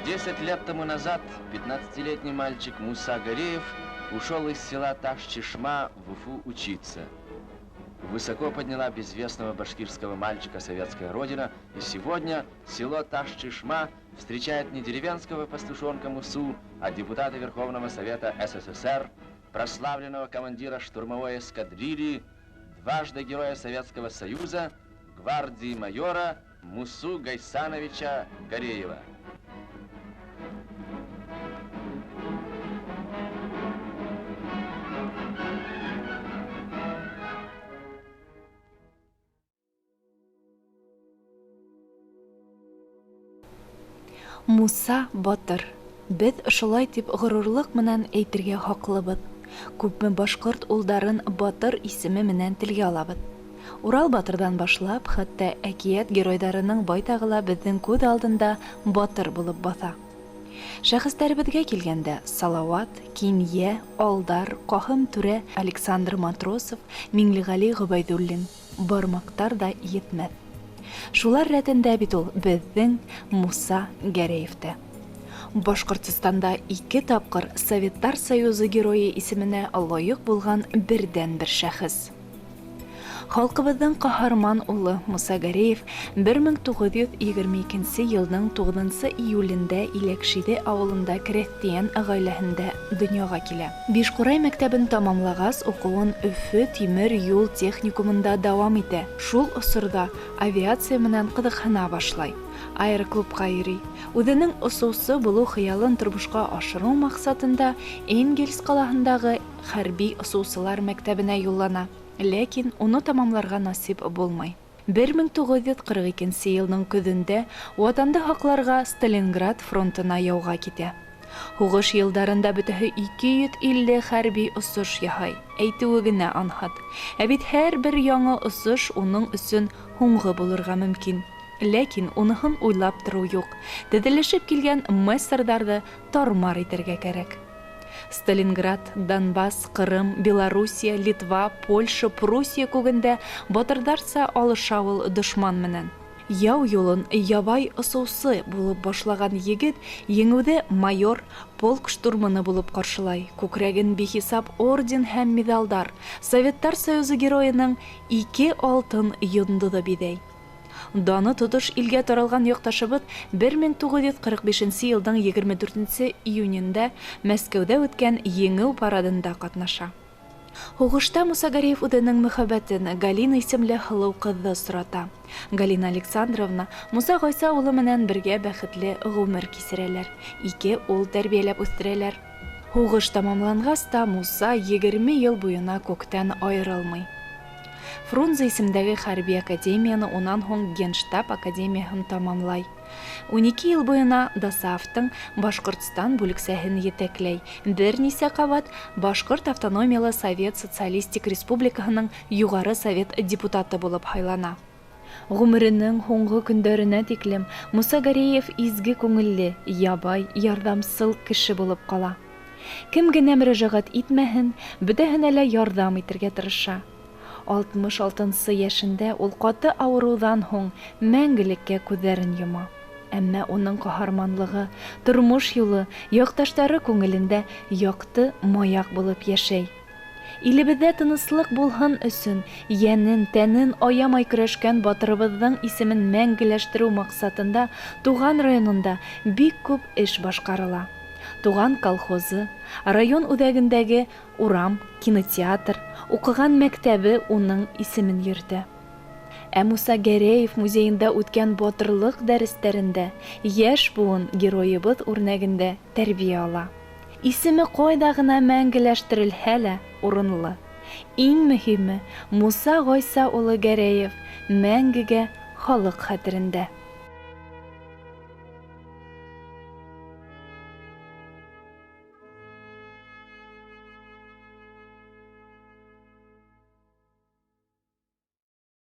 Десять лет тому назад 15-летний мальчик Муса Гареев ушел из села Таш-Чишма в Уфу учиться. Высоко подняла безвестного башкирского мальчика советская родина, и сегодня село Таш-Чишма встречает не деревенского пастушонка Мусу, а депутата Верховного Совета СССР, прославленного командира штурмовой эскадрильи, дважды Героя Советского Союза, гвардии майора Мусу Гайсановича Гареева. Муса батыр. Без шулай дип горурлык менән әйтергә хаклыбыз. Күпме башкорт улдарын батыр исеме менән телгә алабыз. Урал батырдан башлап, хәтта әкият геройдарының байтагы ла безнең күз алдында батыр булып баса. Шәхесләребезгә килгәндә, Салават, Кинья, Алдар, Каһым түрә, Александр Матросов, Миңлегали Гобәйдуллин. Бармактар да йетмәс. Шулар рәтендә бит ул безнең Муса Гәрәев тә. Башкортстанда ике тапкыр Советлар Союзы Герое исеменә лаек булган бердәнбер шәхес. Халкыбызның каһарман улы Муса Гәрәев 1922 нче елның тугызынчы июлендә Иләкшиде авылында крәстиян гаиләһендә дөньяга килә. Бишкурай мәктәбен тәмамлагач, укуын Өфе тимер юл техникумында дәвам итә, шул осырда авиация менән кызыксына башлай, аэроклубка йөри. Үзенең очучы булу хыялын тормышка ашыру максатында Энгельс калаһындагы хәрби очучылар мәктәбенә юллана, ләкин уны тәмамларга насыйп булмый. 1942 нче елның көзендә Ватанды һакларга Сталинград фронтына яуга китә. Һугыш елдарында бөтәһе 250 хәрби осыш яһай, әйтүе генә анһат. Ә бит һәрбер яңы осыш уның өчен һуңгы булырга мөмкин. Ләкин уныһын уйлап тору юк, тезелешеп килгән мессердарды тар-мар итәргә кәрәк. Сталинград, Донбасс, Кырым, Белоруссия, Литва, Польша, Пруссия күгендә батырдарча алыша ул дошман менән. Яу юлын ябай осоусы булып башлаган егет еңүде майор, полк штурманы булып каршылай, күкрәген бихисап орден һәм медалдар, Советтар Союзы Героеның ике алтын йондызы бидәй. Даны тотыш илгә таралган якташыбыз 1945 нче елның 24 нче июнендә Мәскәүдә үткән Еңү парадында катнаша. Һугышта Муса Гариев үзенең мөхәббәтен, Галина исемле һылу кызны сората. Галина Александровна Муса Гайса улы менән бергә бәхетле гомер кисерәләр, ике ул тәрбияләп үстерәләр. Һугыш тәмамлангач та Муса 20 ел буена күктән аерылмый. Фрунзе исемдәге хәрби академияне унан һуң Генштаб академияһен тамамлай. 12 ел буена ДОСААФтың Башкортстан бүлексәһен етәкләй, бернисә кабат Башкорт Автономияле Совет Социалистик Республикаһының Югары Совет депутаты булып һайлана. Гомеренең һуңгы көндәренә тиклем Муса Гареев изге күңелле, ябай, ярдәмсыл кеше булып кала. Кем генә мөрәҗәгать итмәһен, бөтәһенә лә ярдәм итергә тырыша. 66 нчы яшендә ул каты авырудан һуң мәңгелеккә күзләрен йома. Әмма уның каһарманлыгы, тормыш юлы якташлары күңелендә якты маяк булып яшәй. Илебездә тынычлык булһын өчен йәнен, тәнен аямай көрәшкән батырыбызның исемен мәңгеләштерү максатында туган районында бик күп эш башкарыла. Туган колхозы, район үзәгендәге урам, кинотеатр, укыган мәктәбе уның исемен йөртә. Ә Муса Гәрәев музеенда үткән батырлык дәресләрендә яшь буын героебыз үрнәгендә тәрбия ала. Исеме кайда гына мәңгеләштерелһә лә, урынлы. Иң мөһиме, Муса Гайса улы Гәрәев мәңгегә халык хәтерендә.